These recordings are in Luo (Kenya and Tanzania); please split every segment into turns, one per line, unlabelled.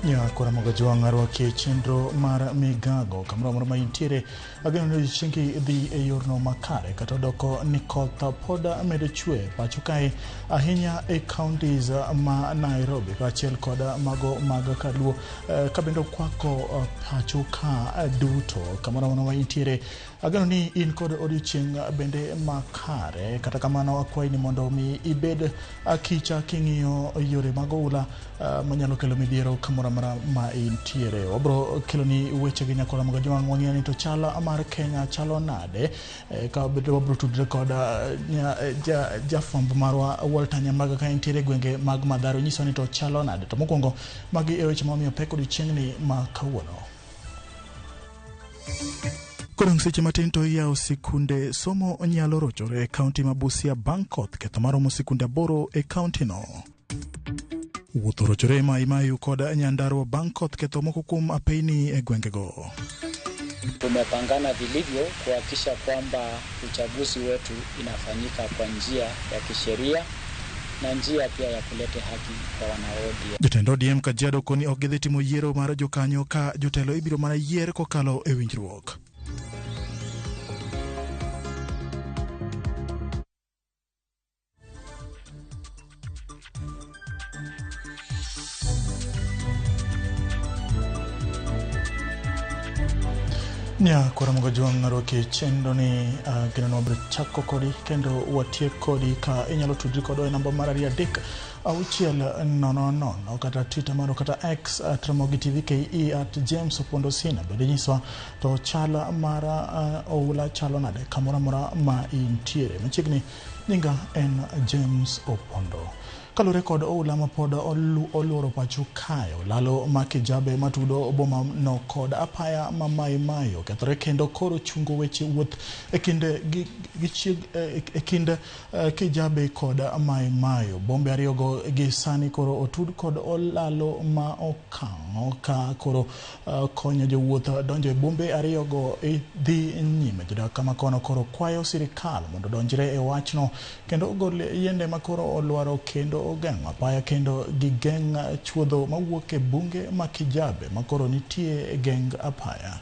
Nyakora Mogajwang' arwaki chenro mar migago kamoro amora ma intiere. Ageno ni odiechiengi dhi e yorno makare kata odoko ni koth pod medo chwe pacho kae ahinya e counties ma Nairobi kaachiel kod mago mag Kaluo ka bende okwako pacho ka duto kamoro amora ma intiere. Ageno ni in kod odiechieng' bende makare kata kamano akwayi ni mondo mi ibed akicha king'iyo yore mag oula manyalo kelo midhiero kamoro amora ma intiere. Wabro keloni weche gi Nyakora Mogajwang' wang'iyo ni to chal mar Kenya chalo nade ka wabro tudre kod jafwambo marwa Walter Nyambaga ka entiere e gwenge mag Mathare onyiso ni to chalo nade. To mokwongo magi e weche mamiyo pek odiechieng'ni ma kawuono. Kodong' seche matin to iyawo sikunde somo nyalo rochore e kaunti ma Busia bang' koth ketho maromo sikunde 8 e kaunti no. Wuoth orochore Mai Mahiu kod Nyandarua bang' koth ketho moko kuom apeyni e gwengego.
Tumepangana vilivyo kuhakikisha kwamba uchaguzi wetu inafanyika kwa njia ya kisheria na njia pia ya kuleta haki kwa wana ODM.
Jotend ODM Kajiado koni ok gidhi timo yiero mar jokanyo ka jotelo ibiro mana yier kokalo e winjruok. Nyakora Mogajwang' arwaki chenro ni kendo nwabiro chako kodi kendo watiek kodi ka inyalo tudri kodwa e namba mar 2 3 6 0 0 kata Twitter maro kata X at Ramogi TV KE at James Opondo Sina. Bende nyiswa to chal mar oula chalo nade kamoro amora ma intiere. Machiegni nyinga en James Opondo. Kaluwore kod oula mapod oluoro pacho kae, olalo ma Kijabe matudo boma no kod apaya ma Mai Mahiu okethore kendo koro chungo weche wuoth e kind e kind Kijabe kod Mai Mahiu. Bombe ariyogo gi sani koro otud kod olalo ma okang' ka koro konyo jowuoth donjo e bombe ariyogo dhi nyime. Jodak kama kono koro kwayo sirikal mondo odonjre e wachno kendo ogol yiende makoro olwaro kendo ogeng' apaya kendo gigeng' chuodho mawuok e bunge ma Kijabe makoro nitie e geng apaya.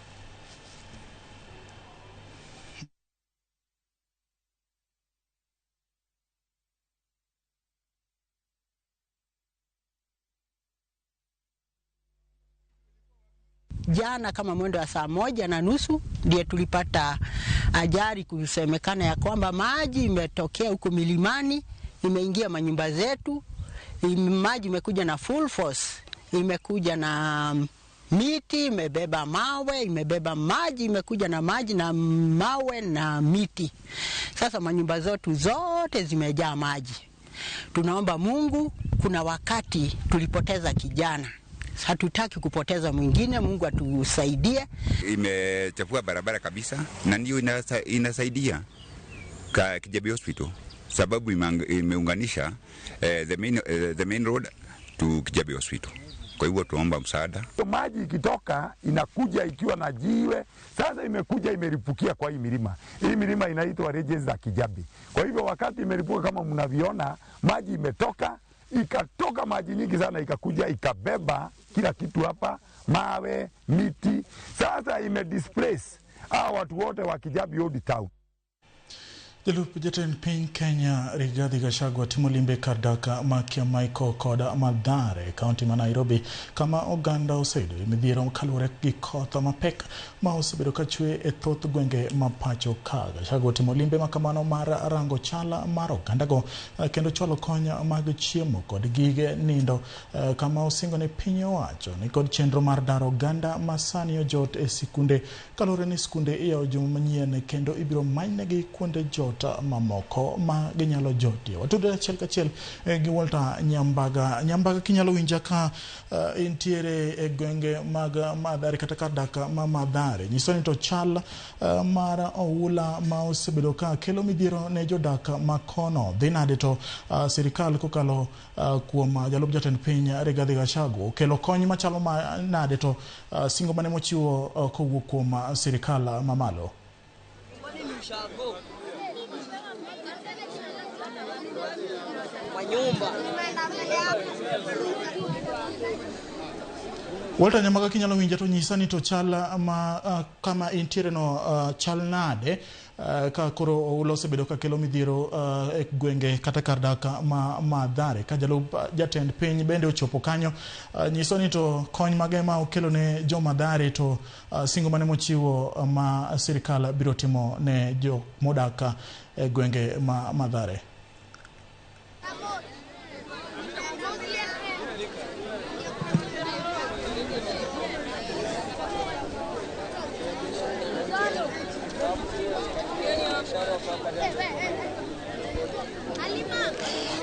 Jana kama mwendo wa 1:30 ndiye tulipata ajali, kusemekana ya kwamba maji imetokea huko milimani, imeingia manyumba zetu, maji imekuja na full force, imekuja na miti, imebeba mawe, imebeba maji, imekuja na maji na mawe na miti. Sasa manyumba zetu zote zimejaa maji. Tunaomba Mungu, kuna wakati tulipoteza kijana, hatutaki kupoteza mwingine. Mungu atusaidie.
Imechafua barabara kabisa na ndio inasaidia ka Kijabe Hospital sababu imeunganisha the main road to Kijabe Hospital. Kwa hivyo tuomba msaada.
Maji ikitoka inakuja ikiwa na jiwe, sasa imekuja imeripukia kwa hii milima. Hii milima inaitwa Ranges za Kijabe. Kwa hivyo wakati imeripuka kama mnaviona, maji imetoka, ikatoka maji nyingi sana ikakuja ikabeba kila kitu hapa, mawe, miti. Sasa ime displace hawa watu wote wa Kijabe Old Town.
Jalup jatend piny Kenya Rigathi Gachagua timo limbe kar dak ma Kiamaiko kod Mathare, kaunti ma Nairobi, kama oganda oseyudo midhiero kaluwore gi koth mapek ma osebedo ka chwe e thoth gwenge ma pacho ka. Gachagua otimo limbe makamano mar rango chal mar ogandago kendo chwalo kony mag chiemo kod gige nindo, kama osingo ni piny owacho ni kod chenro mar daro oganda ma sani ojot e sikunde kaluwore ni sikunde iyawo juma manyien kendo ibiro manynegi kuonde jot mamoko ma ginyalo jotie. Watudre achiel kachiel gi Walter Nyambaga. Nyambaga, kinyalo winja ka intiere e gwenge mag Mathare kata kar dak ma Mathare, nyiso ni to chal mar oula ma osebedo ka kelo midhiero ne jodak ma kono dhi nade to sirikal kokalo kuom jalup jatend piny Rigathi Gachagua okelo kony machalo nade to singo mane mochiwo kowuok kuom sirikal mamalo?
Kwa nyumba.
Walter Nyambaga, kinyalo winja to nyisa ni to chal ma kama intiere no chal nade, ka koro oula osebedo ka kelo midhiero e gwenge kata kar dak ma Mathare, ka jalup jatend piny bende ochopo kanyo, nyiso ni to kony mage ma okelo ne jo Mathare, to singo mane mochiwo ma sirikal biro timo ne jok modak e gwenge ma Mathare?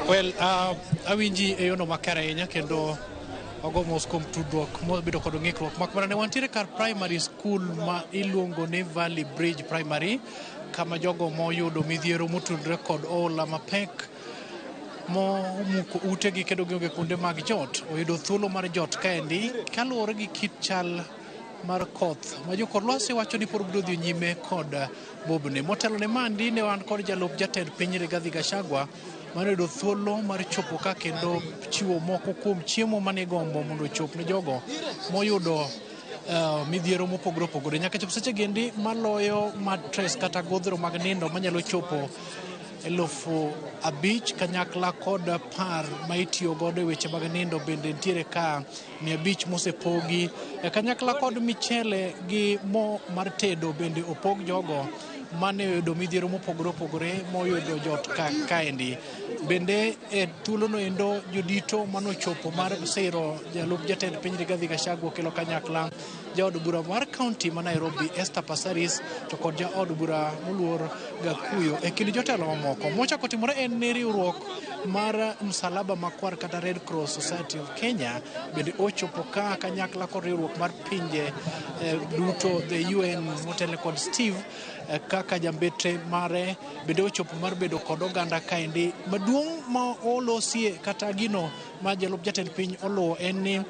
Well, awinji e yono makare ahinya kendo wago mos kuom tudruok mobedo kod ng'ikruok. Mak mana ne wantiere kar primary school ma iluongo ni Valley Bridge Primary, kama jogo moyudo midhiero motudore kod oula mapek momuko utegi kendo gionge kuonde mag jot oyudo thuolo mar jot kaendi kaluwore gi kit chal mar koth ma jokor lwasi wacho ni pod biro dhi nyime kod bobni. Motelo ne mandi ne wan kod jalup jatend piny Rigathi Gachagua mane oyudo thuolo mar chopo ka kendo chiwo moko kuom chiemo mane gombo mondo ochop ne jogo moyudo midhiero mopogore opogore. Nyaka chop seche gendi maloyo mattress kata godhro mag nindo manyalo chopo 5,000 kanyakla kod par ma itiyo godo e weche mag nindo bende nitiere ka 500 mosepogi kanyakla kod michele gi mo mar tedo bende opog jogo mane oyudo midhiero mopogore opogore moyudo jot ka kaendi. Bende e thuolono endo jodito manochopo mar siro jalup jatend piny Rigathi Gachagua okelo kanyakla jaod bura mar kaunti ma Nairobi Esther Passaris to kod jaod bura moluor Gakuyo e kind jotelo mamoko. Mochako timore en ni riwruok mar Msalaba Makwar kata Red Cross Society of Kenya bende ochopo ka kanyakla kod riwruok mar pinje duto the UN motelne kod Steve kaka jambetre mare bende ochopo mar bedo kod oganda kaendi. Maduong' ma olosie kata gino ma jalup jatend piny oluwo en ni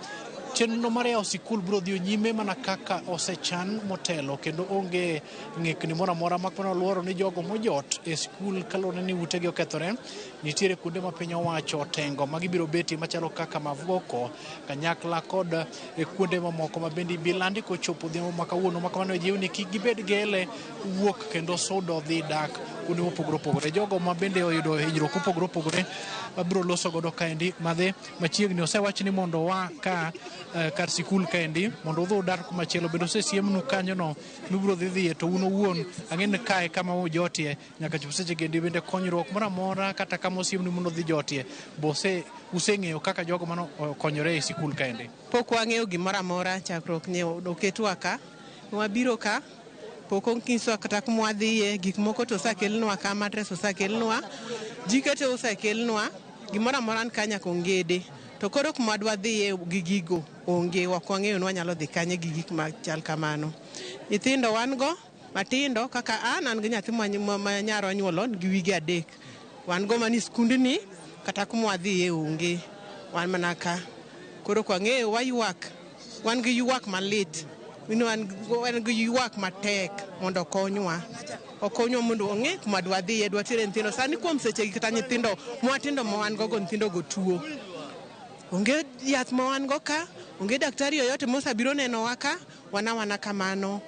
chenro mar yawo sikul biro dhi nyime mana kaka osechan motelo kendo onge ng'ikni moro amora mak mana oluoro ni jogo mojot e sikul kaluwore ni utegi okethore nitiere kuonde ma piny owacho otengo ma gibiro betie machalo kaka Mavoko kanyakla kod kuonde mamoko ma bende ibilandi kochopo odhiambo ma kawuono. Ma kamano jiw ni kik gibed gele wuok kendo sudo dhi dak kuonde mopogore opogore. Jogo ma bende oyudo hinyruok mopogore opogore mabiro loso godo kaendi madhi machiegni osewach ni mondo wa ka kar sikul kaendi mondo udhi udar kumachielo bende osesiemnu kanyono mibiro dhi dhiye to un owuon ang'e ni kae kama ujotie nyaka chop seche gendi bende konyruok moro amora kata kama osiemnu mondo udhi jotie bose useng'eyo kaka jogo mano okonyore e sikul kaendi.
Pok wang'eyo gimoro amora chakruok ne oketwa ka, wabiro ka pok onyiswa kata kuma wadhiye, gik moko to osekelnwa ka, mattress osekelnwa, jike te osekelnwa, gimoro amora ni ka nyaka ongede. To koro kuma dwa dhiye gi gigo onge, ok wang'eyo ni wanyalo dhi kanye gi gik machal kamano. Nyithindo wan go matindo kaka an gi nyathi ma nyara onyuolo gi wige 3. Wan go mani skundni kata kuma wadhiye onge, wan mana ka. Koro ok wang'eyo, waywak, wan gi ywak malit, wan gi ywak matek mondo okonywa. Okonywa mondo ong'e kuma dwa dhiye, dwa tere nyithindo. Sani kuom sechegi kata nyithindo mwatindo ma wan go go nyithindo go tuo. Onge yath ma wan go ka, onge daktari yoyote mosebiro nenowa ka, wan awana kamano.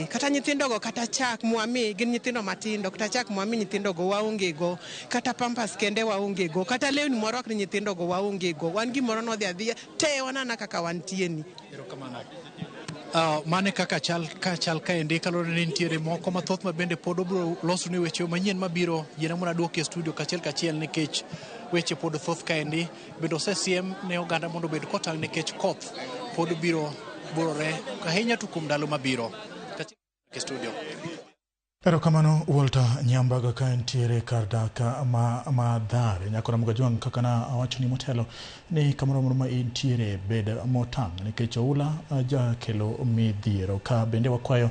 Kata nyithindogo kata chak mwami gin nyithindo matindo, kata chak mwami nyithindogo waonge go, kata pampers kende waonge go, kata lewni mwarwak ni nyithindogo waonge go. Wan gimoro nodhi adhiya te wanana kaka wantie ni.
Erokamano. Mane kaka chal ka chal kaendi kaluwore ni nitiere moko mathoth ma bende pod obiro loso ni weche manyien mabiro yiena mondo aduoki e studio kachiel kachiel nikech weche pod thoth kaendi bende osesiem ne oganda mondo obed kotang' nikech koth pod biro burore ahinya to kuom ndalo mabiro. E studio.
Erokamano Walter Nyambaga ka entiere kar dak ma Mathare. Nyakora Mugajwang' kaka na awacho ni motelo ni kamoro amora ma intiere bed motang' nikech oula jakelo midhiero. Ka bende wakwayo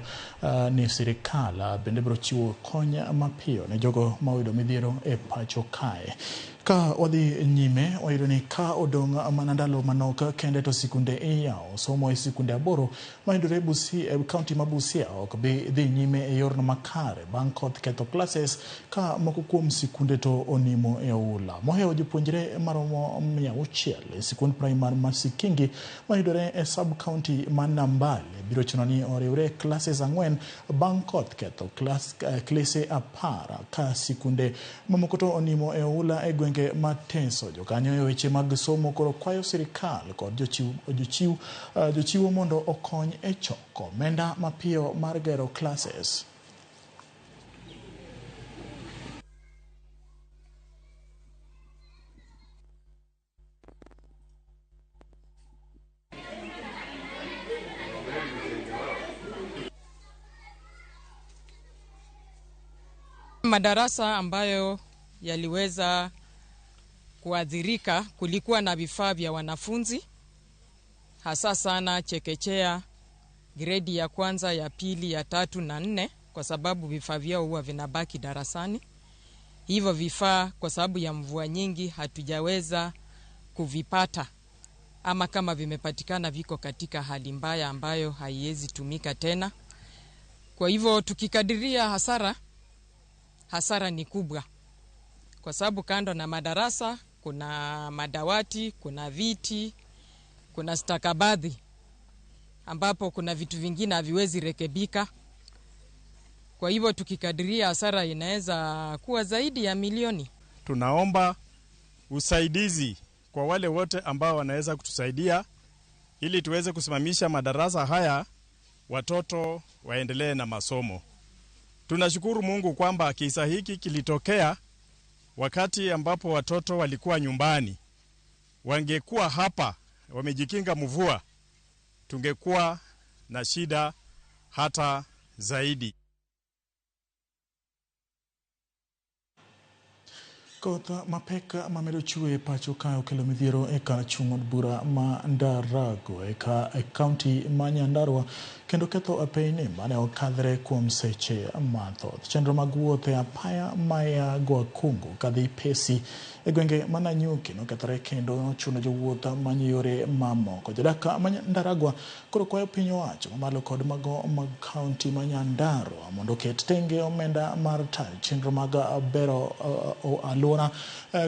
ni sirikal bende biro chiwo kony mapiyo ne jogo ma oyudo midhiero e pacho kae. Ka wadhi nyime, wayudo ni ka odong' mana ndalo manok kende to sikunde iyawo. Somo e sikunde 8 mayudore Busia, e kaunti ma Busia ok bi dhi nyime e yorno makare bang' koth ketho classes ka moko kuom sikunde to onimo e oula. Mohewo jopuonjre maromo 600 e sikund primar ma Sikingi mayudore e sub county ma Nambale biro chuno ni oriwre classes 4 bang' koth ketho klese 10 ka sikunde mamoko to onimo e oula e gwenge mateso. Jokanyo e weche mag somo koro kwayo sirikal kod jochiwo mondo okony e choko omenda mapiyo mar gero classes.
Madarasa ambayo yaliweza kuadhirika, kulikuwa na vifaa vya wanafunzi hasa sana chekechea, gredi ya kwanza, ya pili, ya 3 na 4, kwa sababu vifaa vyao huwa vinabaki darasani. Hivyo vifaa kwa sababu ya mvua nyingi hatujaweza kuvipata, ama kama vimepatikana viko katika hali mbaya ambayo haiwezi tumika tena. Kwa hivyo tukikadiria hasara ni kubwa, kwa sababu kando na madarasa kuna madawati, kuna viti, kuna stakabadhi ambapo kuna vitu vingine haviwezi rekebika. Kwa hivyo tukikadiria hasara inaweza kuwa zaidi ya milioni.
Tunaomba usaidizi kwa wale wote ambao wanaweza kutusaidia ili tuweze kusimamisha madarasa haya, watoto waendelee na masomo. Tunashukuru Mungu kwamba kisa hiki kilitokea wakati ambapo watoto walikuwa nyumbani. Wangekuwa hapa wamejikinga mvua, tungekuwa na shida hata zaidi.
Koth mapek mamedo chwe pacho kae okelo midhiero e kar chung' od bura ma Ndarago e kaunti ma Nyandarua kendo ketho apeyni mane okadhre kuom seche mathoth. Chenro mag wuoth e apaya maya Gwakungu kadhi Pesi e gwenge ma Nanyuki nokethore kendo nochuno jowuoth manyo yore mamoko. Jodak ma Ndaragwa koro kwayo piny owacho mamalo kod mago mag kaunti ma Nyandarua mondo oket tenge omenda mar tayo chenro mag bero alwora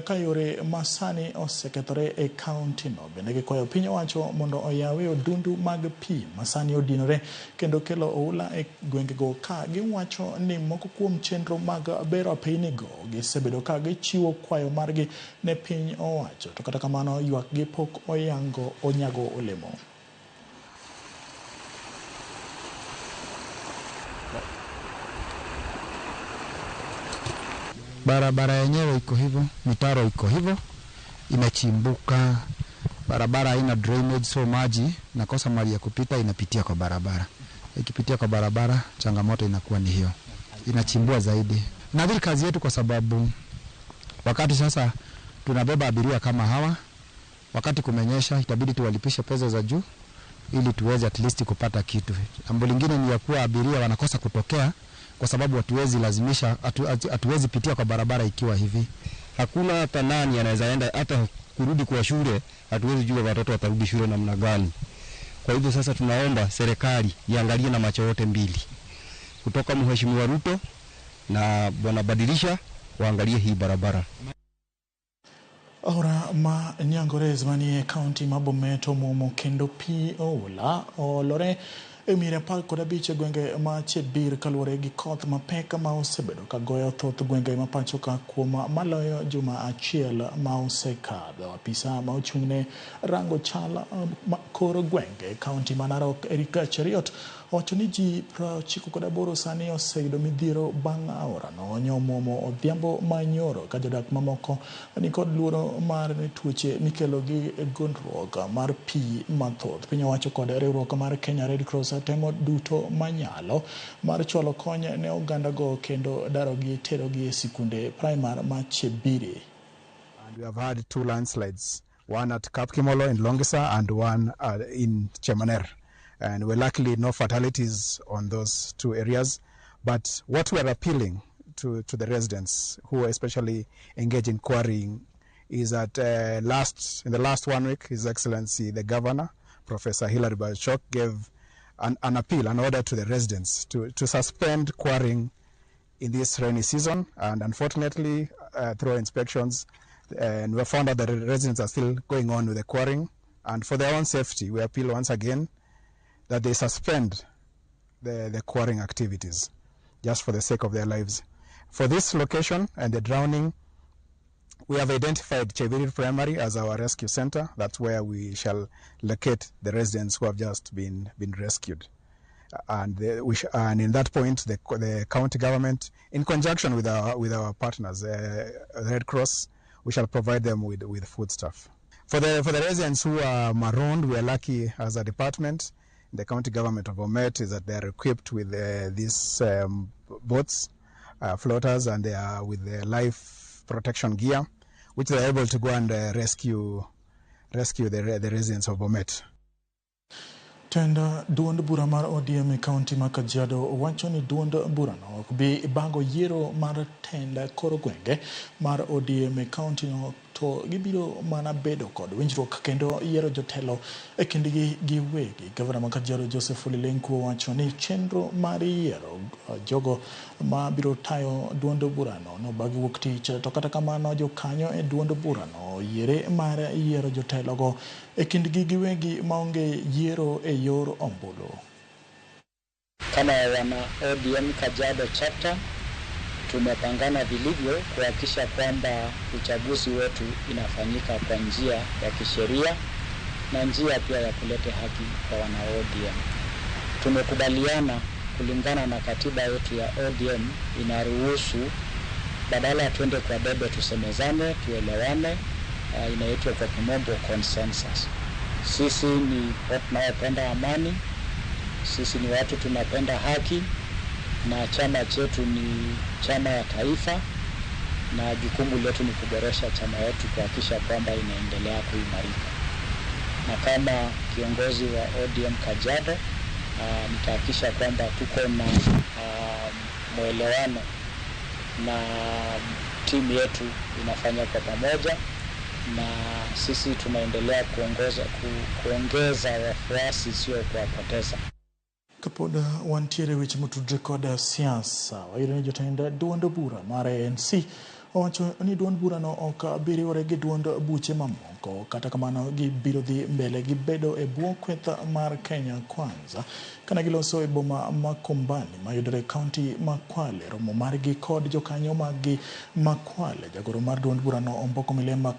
ka yore masani osekethore e kaunti no. Bende gikwayo piny owacho mondo oyawe odundu mag pi masani odinore kendo kelo oula e gwengego ka giwacho ni moko kuom chenro mag bero apeynigo gisebedo ka gichiwo kwayo margi ne piny owacho, to kata kamano ywakgi pok onyago olemo.
Barabara yenyewe iko hivyo, mitaro iko hivyo, imechimbuka. Barabara haina drainage, so maji nakosa mali ya kupita, inapitia kwa barabara. Ikipitia kwa barabara, changamoto inakuwa ni hiyo, inachimbua zaidi. Nadhiri kazi yetu, kwa sababu wakati sasa tunabeba abiria kama hawa, wakati kumenyesha itabidi tuwalipishe pesa za juu ili tuweze at least kupata kitu. Jambo lingine ni ya kuwa abiria wanakosa kutokea kwa sababu hatuwezi lazimisha, hatuwezi pitia kwa barabara ikiwa hivi.
Hakuna hata nani anaweza enda hata kurudi kwa shule, hatuwezi jua watoto watarudi shule namna gani. Kwa hivyo sasa tunaomba serikali iangalie na macho yote mbili, kutoka Mheshimiwa Ruto na Bwana Badilisha, waangalie hii barabara.
Aora ma Nyangores manie kaunti ma Bomet omuomo kendo pi oula olore e mier 15 e gwenge ma Chebir kaluwore gi koth mapek ma osebedo ka goyo thoth gwenge ma pacho ka kuom maloyo juma achiel ma osekadho. Apisa ma ochung'ne rango chal kor gwenge kaunti ma Narok Erika Cheriot owacho ni ji 98 sani oseyudo midhiero bang' aorano nyomuomo odhiambo manyoro ka jodak mamoko nikod luoro mar tuoche mikelo gi gondruok mar pi mathoth. Piny owacho kod riwruok mar Kenya Red Cross temo duto manyalo mar chwalo kony ne ogandago kendo darogi terogi e sikunde primar ma Chebiri.
And we have had 2 landslides, one at Kapkimolo in Longisa and one in Chemaner. And we're luckily no fatalities on those 2 areas. But what we are appealing to the residents who are especially engaged in quarrying is that in the last 1 week, His Excellency the Governor, Professor Hilary Barchok, gave an appeal, an order to the residents to suspend quarrying in this rainy season. And unfortunately, through inspections, and we found out that the residents are still going on with the quarrying. And for their own safety, we appeal once again that they suspend the quarrying activities, just for the sake of their lives. For this location and the drowning, we have identified Chepiriri Primary as our rescue center. That's where we shall locate the residents who have just been rescued. And in that point, the county government, in conjunction with our partners, the Red Cross, we shall provide them with foodstuff. For the residents who are marooned, we are lucky as a department. The county government of Bomet is that they are equipped with these boats, floaters, and they are with their life protection gear, which they are able to go and rescue the residents of Bomet.
Tenda duond bura mar ODM e county ma Kajiado wacho ni duond burano ok bi bago yiero mar tenda kor gwenge mar ODM e county no, to gibiro mana bedo kod winjruok kendo yiero jotelo e kindgi giwegi. Gavana ma Kajiado Joseph Ole Lenku wacho ni chenro mar yiero jogo ma biro tayo duond burano nobagi wuok tich, to kata kamano jokanyo e duond burano yiere mar yiero jotelogo e kindgi giwegi maonge yiero e yor ombulu.
Kama wana ODM Kajiado chapter tumepangana vilivyo kuhakikisha kwamba uchaguzi wetu inafanyika kwa njia ya kisheria na njia pia ya kuleta haki kwa wana ODM. Tumekubaliana kulingana na katiba yetu ya ODM inaruhusu badala tuende kwa debe tusemezane, tuelewane, inaitwa kwa kimombo consensus. Sisi ni watu tunaopenda amani, sisi ni watu tunapenda haki, na chama chetu ni chama ya taifa, na jukumu letu ni kuboresha chama yetu kuhakikisha kwamba inaendelea kuimarika. Na kama kiongozi wa ODM Kajiado, nitahakikisha kwamba tuko na mwelewano na timu yetu inafanya kwa pamoja, na sisi tunaendelea kuongeza wafuasi, sio kuwapoteza.
Kapod wantiere weche motudre kod siasa, wayudo ni jotend duond bura mar ANC owacho ni duond burano ok bi riwore gi duond buche mamoko. Kata kamano gibiro dhi mbele gi bedo e bwo kweth mar Kenya Kwanza kana giloso e boma ma Kombani mayudore e kaunti ma Kwale. Romo margi kod jokanyo maggi ma Kwale, jagoro mar duond burano Omboko Milemba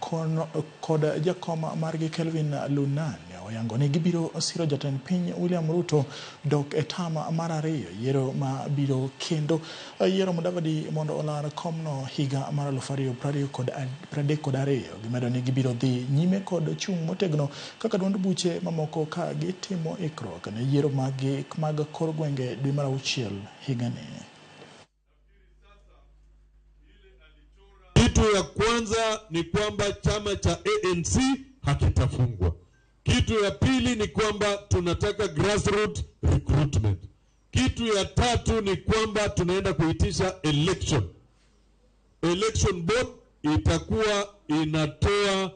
kod jakom margi Kelvin Lunani oyango ni gibiro siro jatend piny William Ruto dok e tama mar ariyo yiero ma biro kendo yiero Mudavadi mondo olar komno higa mar 2032. Gimedo ni gibiro dhi nyime kod chung' motegno kaka duond buche mamoko ka gitimo ikruok ne yiero mag kor gwenge dwe mar auchiel higani.
Kitu ya kwanza ni kwamba chama cha ANC hakitafungwa. Kitu ya pili ni kwamba tunataka grassroots recruitment. Kitu ya tatu ni kwamba tunaenda kuitisha election. Election board itakuwa inatoa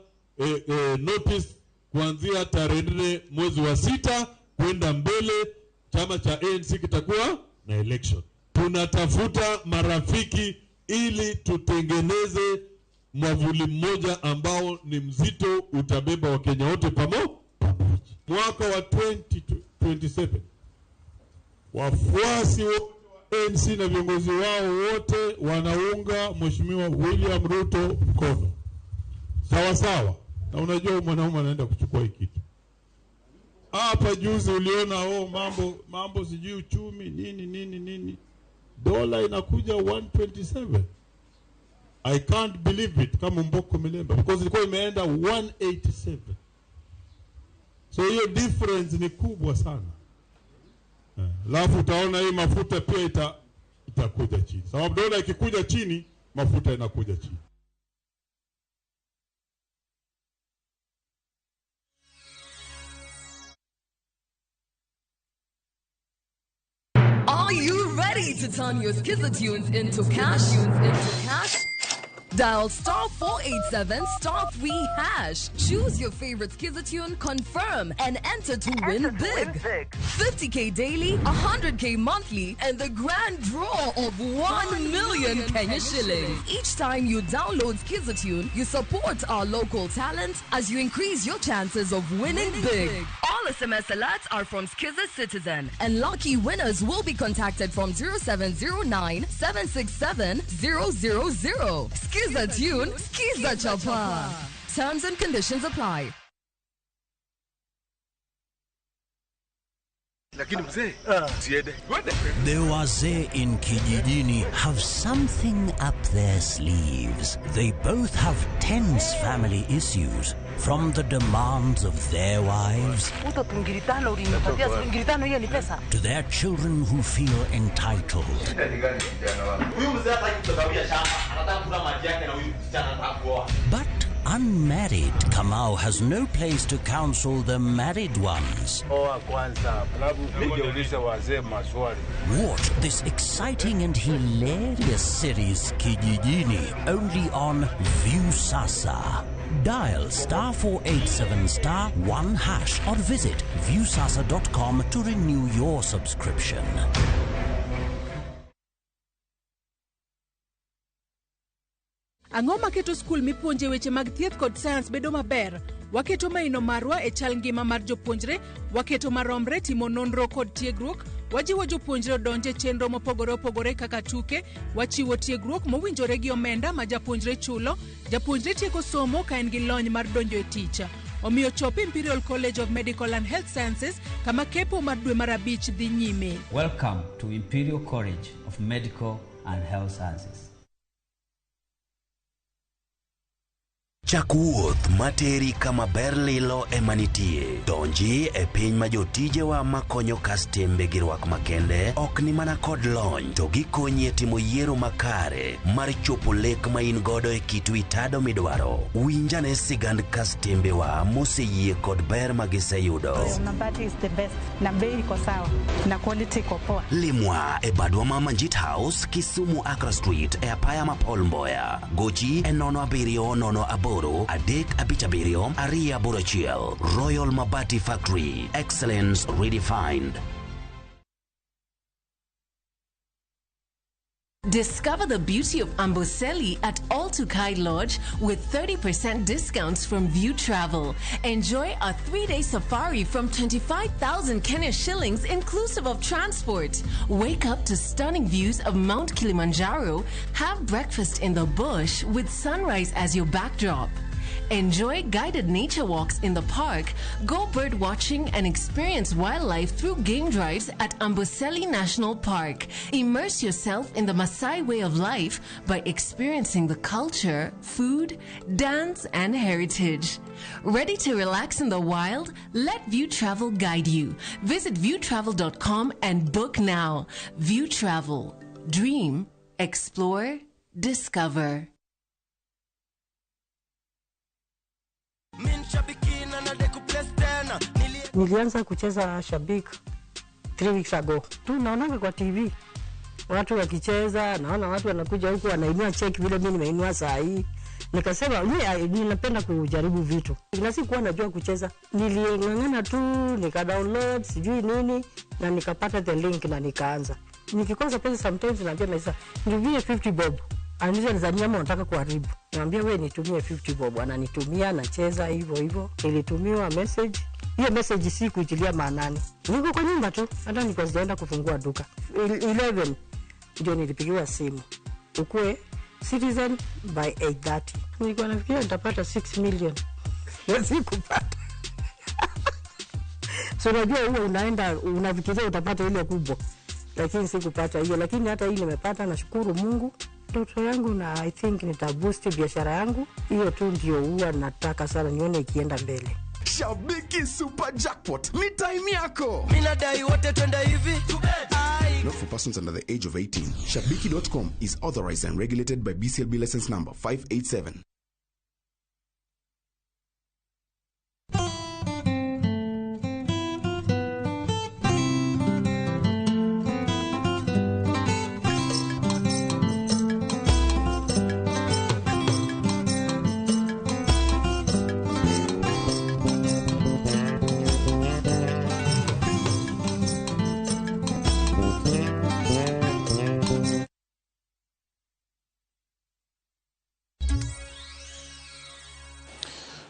notice kuanzia tarehe 4 mwezi wa 6 kwenda mbele. Chama cha ANC kitakuwa na election. Tunatafuta marafiki ili tutengeneze mwavuli mmoja ambao ni mzito, utabeba Wakenya wote pamoja. Mwaka wa 2027 wafuasi wa ANC na viongozi wao wote wanaunga Mheshimiwa William Ruto mkono. Sawa sawa. Na unajua mwanaume anaenda kuchukua hiki kitu. Hapa juzi uliona mambo sijui uchumi nini nini nini. Dola inakuja 127. I can't believe it kama Omboko Milemba, because ilikuwa imeenda 187. So hiyo difference ni kubwa sana. Alafu utaona hii mafuta pia itakuja chini. Sababu dola ikikuja chini, mafuta inakuja chini.
Are you ready to turn your Skiza tunes into cash? Dial star 487 star 3 hash. Choose your favorite Skiza tune, confirm, and enter to win big. 50k daily, 100k monthly, and the grand draw of 1 million Kenya shillings. Each time you download Skiza tune, you support our local talent as you increase your chances of winning big. All SMS alerts are from Skiza Citizen, and lucky winners will be contacted from 0709 767 000. Skiza tune, Skiza Chapa. Terms and conditions apply.
Lakini mzee, usiende.
The wazee in Kijijini have something up their sleeves. They both have tense family issues, from the demands of their wives
Uto ngiri tano ulinipatia, si ngiri tano hiyo ni pesa.
To their children who feel entitled.
Huyu mzee hataki kutugawia shamba, anataka kula maji yake na huyu msichana anataka kuoa.
But unmarried Kamau has no place to counsel the married ones.
Oa kwanza, alafu nije ulize wazee maswali.
Watch this exciting and hilarious series Kijijini only on Viusasa. Dial star 487 star 1 hash or visit viusasa.com to renew your subscription.
Ang'o maketo skul mipuonje weche mag thieth kod sayans bedo maber? Waketo maino marwa e chal ngima mar jopuonjre, waketo maromre timo nonro kod tiegruok, wajiwo jopuonjre odonj e chenro mopogore opogore kaka tuke, wachiwo tiegruok mowinjore gi omenda ma japuonjre chulo, japuonjre tieko somo ka en gi lony mar donjo e tich. Omiyo chop Imperial College of Medical and Health Sciences kama kepo mar dwe mar abich dhi nyime.
Welcome to Imperial College of Medical and Health Sciences.
Chak wuoth materi kama ber lilo ema nitie. Donji e piny ma jotijewa makonyo kastembe gi rwak makende ok ni mana kod lony to gikonyi e timo yiero makare mar chopo lek ma in godo e kit wi tado midwaro. Winjane sigand kastembewa moseyie kod ber ma giseyudo.
Mabati is the best na bei iko sawa na quality iko poa.
Limwa e badwa ma Manjit House, Kisumu Accra Street e apaya ma Paul Mboya. Gochi e 07 08 357 281. Royal Mabati Factory. Excellence redefined.
Discover the beauty of Amboseli at All Tukai Lodge with 30% discounts from View Travel. Enjoy a 3-day safari from 25,000 Kenya shillings inclusive of transport. Wake up to stunning views of Mount Kilimanjaro. Have breakfast in the bush with sunrise as your backdrop. Enjoy guided nature walks in the park, go bird watching and experience wildlife through game drives at Amboseli National Park. Immerse yourself in the Maasai way of life by experiencing the culture, food, dance, and heritage. Ready to relax in the wild? Let View Travel guide you. Visit viewtravel.com and book now. View Travel. Dream, explore, discover.
Nilianza kucheza Shabik 3 weeks ago. Tu naonanga kwa TV watu wakicheza, naona watu wanakuja huku wanainua cheki vile mimi nimeinua saa hii. Nikasema mimi ninapenda kujaribu vitu. Na sikuwa najua kucheza. Niling'ang'ana tu, nika download sijui nini na nikapata the link na nikaanza. Nikikosa pesa sometimes naambia maisha, nitumie 50 bob. Ananiuliza ni za nini ama unataka kuharibu. Niambia wewe nitumie 50 bob. Ananitumia, nacheza hivyo hivyo. Nilitumiwa message. Hiyo message si kuitilia maanani. Niko kwa nyumba tu, hata nilikuwa sijaenda kufungua duka. 11 ndio nilipigiwa simu. Ukue Citizen by 8:30. Nilikuwa nafikiria nitapata 6 million. Sikupata. So unajua huwa unaenda unafikiria utapata ile kubwa. Lakini sikupata hiyo, lakini hata hii nimepata, nashukuru Mungu. Ndoto yangu na I think nitaboost biashara yangu. Hiyo tu ndio huwa nataka sana nione ikienda mbele.
Shabiki Super Jackpot ni time yako.
Mimi nadai wote twende hivi.
Not for persons under the age of 18. Shabiki.com is authorized and regulated by BCLB license number 587.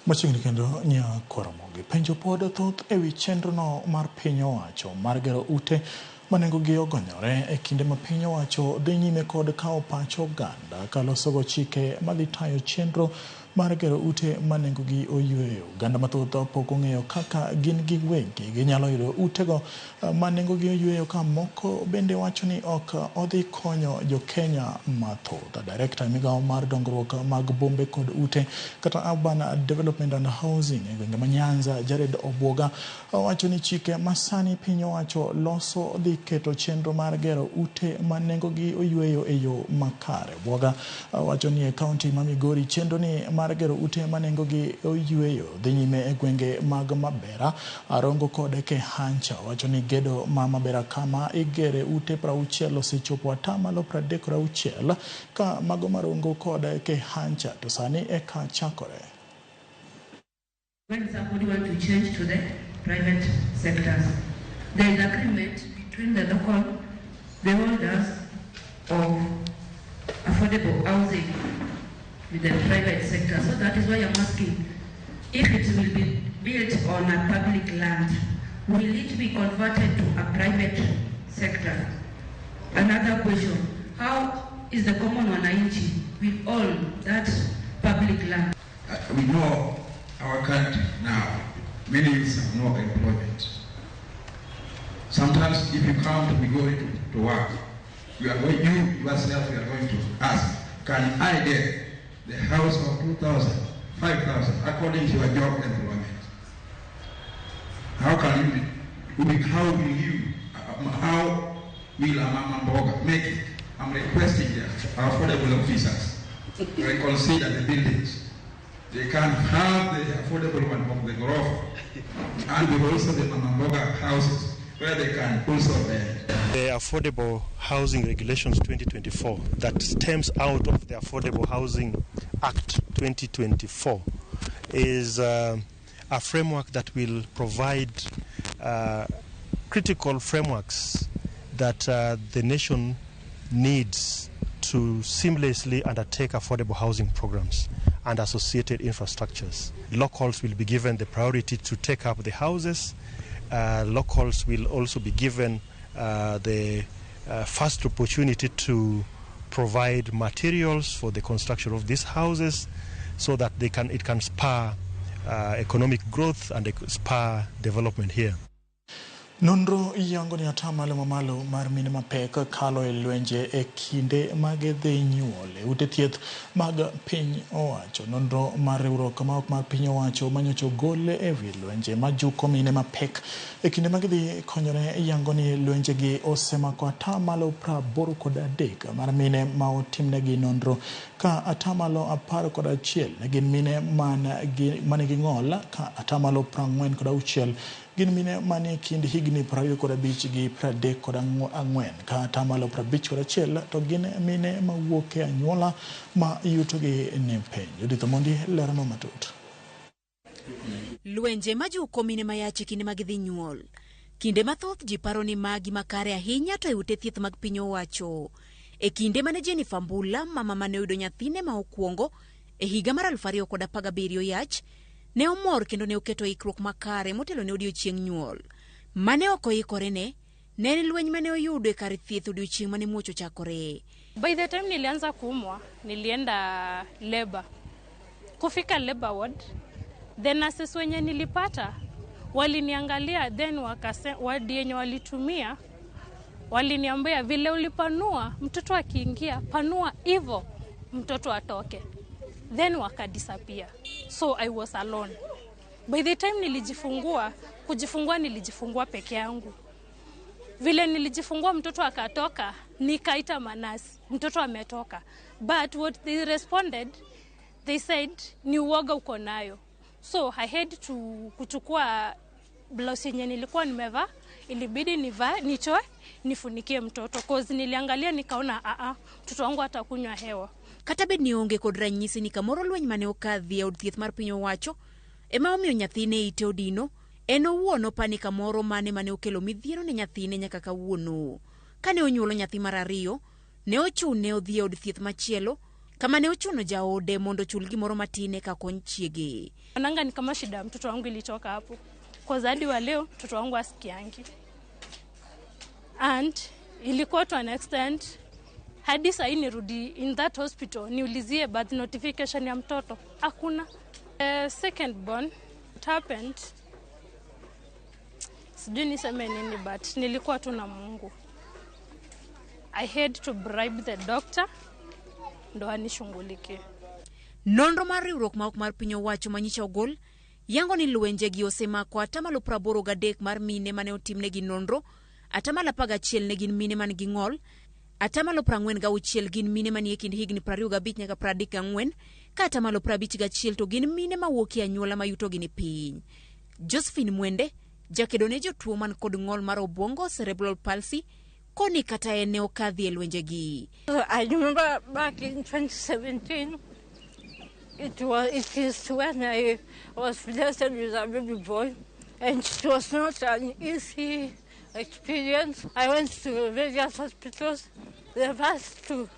Machiegni kendo Nyakoromogi. Penjo pod thoth ewi chenrono mar piny owacho mar gero ute ma nengogi ogonyore e kinde ma piny owacho dhi nyime kod kawo pach oganda kalosogo chike madhi tayo chenro mar gero ute ma nengogi oyweyo. Oganda mathoth pok ong'eyo kaka gin giwegi ginyalo yudo utego ma nengogi oyweyo ka moko bende wacho ni ok odhi konyo jo-Kenya mathoth. Director e migawo mar dongruok mag bombe kod ute kata Urban Development and Housing e gwenge ma Nyanza, Jared Obwoga owacho ni chike masani piny owacho loso dhi keto chenro mar gero ute ma nengogi oyweyo e yo makare. Obwoga wacho ni e kaunti ma Migori chenro ni mar gero ute ma nengogi oyweyo dhi nyime e gwenge mag Mabera, Arongo kod Kehancha. Wacho ni gedo ma Mabera kama igere ute 60 osechopo 36% ka mago Marongo kod Kehancha to sani eka chakore.
When somebody wants to change to the private sectors, there is agreement between the local, the holders of affordable housing with the private sector. So that is why I'm asking, if it will be built on a public land, will it be converted to a private sector? Another question, how is the common wananchi with all that public land?
We know our country now, many youths have no employment. Sometimes if you come to be going to work, you are going, you yourself, you are going to ask, can I get the house of 2,000, 5,000, according to your job employment? How can you, how will you, how will a mama mboga make it? I'm requesting the affordable officers to reconsider the buildings. They can have the affordable one of the Gorofa and also the mama mboga houses where they can also rent.
The Affordable Housing Regulations 2024 that stems out of the Affordable Housing Act 2024 is a framework that will provide critical frameworks that the nation needs to seamlessly undertake affordable housing programs and associated infrastructures. Locals will be given the priority to take up the houses. Locals will also be given the first opportunity to provide materials for the construction of these houses so that they can, it can spur economic growth and spur development here.
Nonro yango ni atamalo mamalo mar mine mapek kalo e lwenje e kinde mag dhi nyuol e ute thieth mag piny owacho. Nonro mar riwruok ma ok mar piny owacho manyocha ogol e wi lwenje majuko mine mapek e kinde mag dhi konyore yango ni lwenje gi osemako atamalo 83 mar mine ma otimnegi nonro ka atamalo 11 ne gin mine manigi ng'ol ka atamalo 46 gin mine manie kind higni 25 gi 34 ka atamalo 51 to gin mine mawuok e anyuola ma yutogi ni piny. Judith Omondi lerno matut.
Lwenje majuko mine mayach e kinde mag dhi nyuol. Kinde mathoth ji paro ni magi makare ahinya to e ute thieth mag piny owacho. E kinde mane Jennifer Mbula, mama mane oyudo nyathine ma okwongo e higa mar 2017 yach, ne omor kendo ne oketo ikruok makare motelo ne odiochieng' nyuol. Mane ok oikore ne en lweny mane oyudo e kar thieth odiochieng' mane muoch ochakore.
By the time nilianza kuumwa, nilienda labor. Kufika labor ward, the nurses wenye nilipata waliniangalia, then wadi yenye walitumia waliniambia vile ulipanua mtoto akiingia panua hivyo mtoto atoke. Then wakadisappear. So I was alone. By the time nilijifungua, kujifungua nilijifungua peke yangu. Vile nilijifungua mtoto akatoka, nikaita manasi, mtoto ametoka. But what they responded, they said ni uoga uko nayo. So I had to kuchukua blouse yenye nilikuwa nimevaa, ilibidi nivae, nitoe, nifunikie mtoto. Cause niliangalia nikaona mtoto wangu atakunywa hewa.
Kata bed ni onge kod ranyisi ni kamoro lweny mane okadhi e od thieth mar piny owacho ema omiyo nyathine ite odino, en owuon opani kamoro mane okelo midhiero ne nyathine nyaka kawuono. Kane onyuolo nyathi mar ariyo, ne ochune odhi e od thieth machielo Kama ne ochuno jaode mondo ochul gimoro matin eka kony chiege.
Nanga ni kama shida ya mtoto wangu ilitoka hapo. Kwa hadi wa leo mtoto wangu asikiangi. And ilikuwa to an extent hadi sahii nirudi in that hospital niulizie birth notification ya mtoto hakuna. Second born, it happened, sijui niseme nini, but nilikuwa tu na Mungu. I had to bribe the doctor ndo anishughulikie.
Nonro mar riwruok ma ok mar piny owacho manyicha ogol yango ni lwenjegi osemako 83% mar mine mane otimnegi nonro, 11% ne gin mine man gi ng'ol, 46% gin mine manie kind higni 25 nyaka 34, ka 51% to gin mine mawuok e anyuola ma yutogi ni piny. Josephine Mwende, jakedo ne jotuo man kod ng'ol mar obwongo cerebral palsy, koni kata en ne okadhi e lwenjegi.
I remember back in 2017, it is when I was blessed with a baby boy, and it was not an easy experience. I went to various hospitals. The first two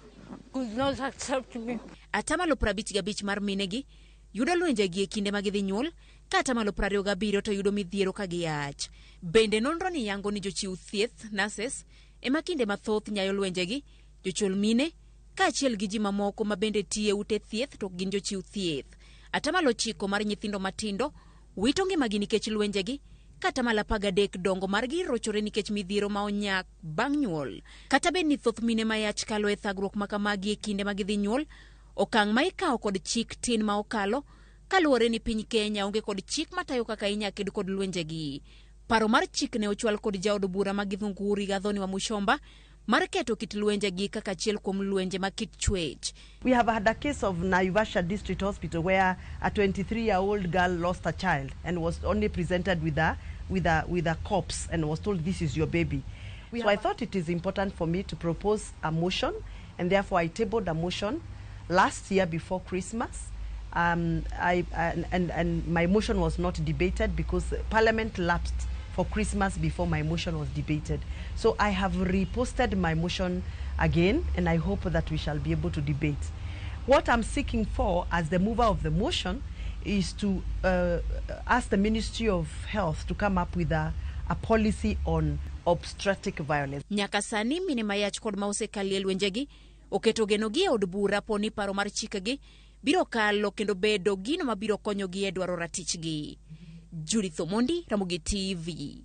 could not accept me.
55% mar minegi yudo lwenjegi e kinde ma gidhi nyuol, ka 27% to yudo midhiero ka giyach. Bende nonro ni yango ni jochiw thieth, nurses, ema kinde mathoth nyayo lwenjegi, jochol mine, kaachiel gi ji mamoko ma bende tiye ute thieth to ok gin jochiw thieth. 9% mar nyithindo matindo wito ngimagi nikech lwenjegi, ka 13% dongo margi rochore nikech midhiero ma onyak bang' nyuol. Kata bed ni thoth mine ma yach kalo e thagruok ma kamagi e kinde ma gidhi nyuol, okang' ma ikawo kod chik tin ma okalo, kaluwore ni piny Kenya onge kod chik matayo kaka inya ked kod lwenjegi. Paro mar chik ne ochwal kod jaod bura ma Githunguri Gathoni wa Muchomba mar keto kit lwenjegi kaka achiel kuom lwenje ma kit chwech.
We have had a case of Naivasha District Hospital where a 23-year-old girl lost a child and was only presented with a corpse and was told, this is your baby. So I thought it is important for me to propose a motion, and therefore I tabled a motion last year before Christmas. And my motion was not debated because Parliament lapsed for Christmas before my motion was debated. So I have reposted my motion again, and I hope that we shall be able to debate. What I'm seeking for as the mover of the motion is to ask the Ministry of Health to come up with a policy on obstetric violence.
Nyaka sani mine mayach kod ma osekalie lwenjegi oketo genogi e od bura po ni paro mar chikegi biro kalo kendo bedo gino mabiro konyogi e dwaro ratichgi. Judith Omondi, Ramogi TV.